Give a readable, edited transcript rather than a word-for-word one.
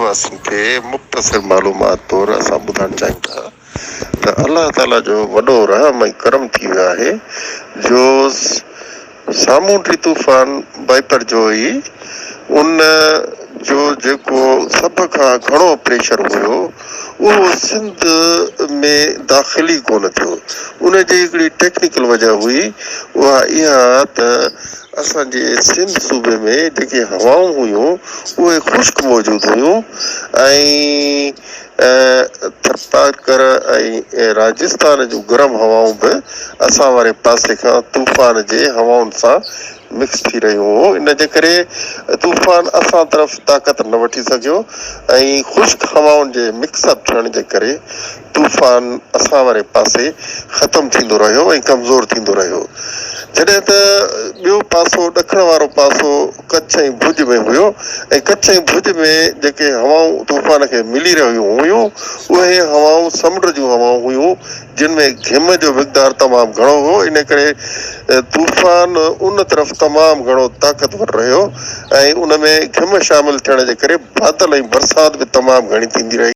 واسين کي مختصر معلومات طور اسان ٻڌائڻ چاهيون ٿا ته الله تعالي جو وڏو رحم ۽ ڪرم ٿي ويو آهي جو سامونڊي طوفان بائپر جوئي ان جو جيڪو سڀ کان گهڻو پريشر هيو اهو سنڌ ۾ داخل ئي ڪونه ٿيو. ان جي هڪڙي ٽيڪنيڪل وجه هئي اها اها ته اسان جي سنڌ صوبي ۾ جيڪي هوائون هيون اهي خشڪ موجود هيون ۽ ٿرپارڪر ۽ راجستان جون گرم هوائون به اسان واري پاسي کان طوفان جي هوائن سان مڪس ٿي رهيون هو ان جي ڪري طوفان اسان طرف طاقت نه وٺي سگهيو ۽ خشڪ هوائن جي مڪس اپ ٿيڻ جي ڪري طوفان اسان واري پاسي ختم ٿيندو رهيو ۽ ڪمزور ٿيندو رهيو جڏهن ته ٻيو پاسو ڏکڻ وارو پاسو ڪڇ ۽ ڀڄ ۾ هيو ۽ ڪڇ ۽ ڀڄ ۾ جيڪي هوائون طوفان کي ملي رهيون هيون اهي هوائون سمنڊ جون هوائون هيون جن ۾ گهم جو مقدار تمام گهڻو هو ان ڪري طوفان ان طرف تمام گهڻو طاقتور رهيو ۽ ان ۾ گهم شامل ٿيڻ جي ڪري بادل ۽ برسات به تمام گهڻي ٿيندي رهي.